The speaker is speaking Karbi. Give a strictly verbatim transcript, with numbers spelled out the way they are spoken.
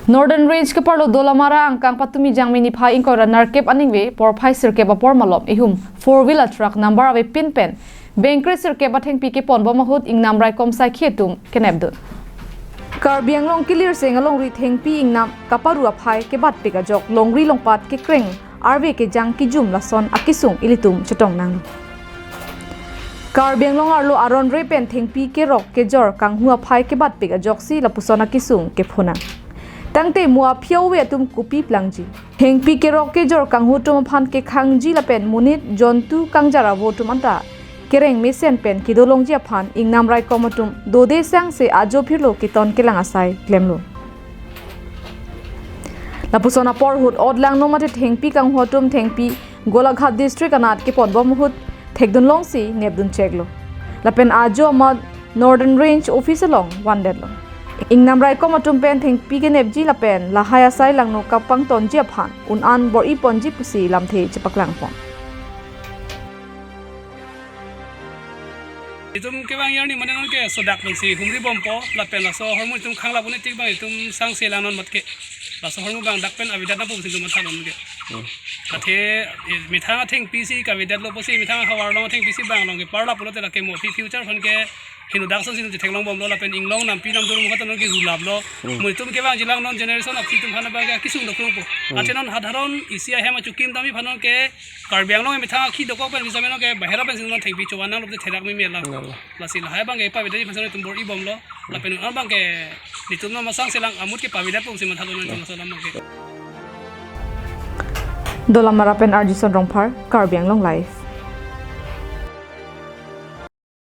Northern Range keparlo Dolamara angkang patumi Jangmi niphai ingkoi ra nerkep aningve porphai sirkep apor malom ihum four wheeler truck number avepin pen bengkre sirkep athengpi keponbom ahut ingnam raikom saikhi atum kenepdun. Karbi Anglong kelirseng alongri thengpi ingnam kaparu aphai kebatpik ajok longri longpat kekreng arve kejang kejum lason akesung ilitum chetong nanglo. Karbi Anglong arlo aron re pen thengpi kerok kejor kanghu aphai kebatpik ajoksi lapuson akesung kephonang. Tangte mo aphi ave atum kopi plangji. Thengpi kerok kejor kanghu atum aphan kekhangji lapen monit jontu kangjar avo atum anta kereng mesen pen kedolongji aphan ingnam raikom atum dode sangse ajo phirlo keton kelang asai klemlo. Lapuson apor ahut Odlangno mate thengpi kanghu atum thengpi Golaghat district anat keponbom ahut thekdunlongsi nepdun cheklo. Lapen ajo amat Northern Range office along vandetlo. Ingnam raikom atum pen thengpi kenepji lapen lahai asai langno kapangtonji aphan un-an bor-iponji pusi lamthe chepaklangpon. Itum kevang arni mane nonke sodak nonsi humri bompo lapen laso ahormu itum khang lapu netik abang itum sangse lang non matke. Laso ahormu abang dak pen avedet nangpo pusi itum matha nonke. Hmm. Athe, eh, methang athengpi si kavedetlo pusi methang ahavar along athengpi si bang along kepar lapulote lake mo aphi future aphan ke hinu dak sonsi itum chetheklong bomlo lapen inglong nampi namdur mukha ta nonke rulaplo. Hmm. Mo itum kevangji lang non generation aphi atum aphan abang ke kesung dokrongpo. Hmm. Athe non hadharon isi ahem achukim tami aphan nonke Karbi Anglong methang akhi dokok pen bisa meno ke bahera pensi non thengpi chovan nanglote therak meme lang. Nanglo. Lasi lahai abang ke pavedetji aphan si itum bor-ibomlo. Lapen un-an abang ke itum non masangse lang amut ke pavedet pungsi matha lo non chong aso alam abang ke. Dolamara pen Arjison Rongphar, Karbi Anglong Live.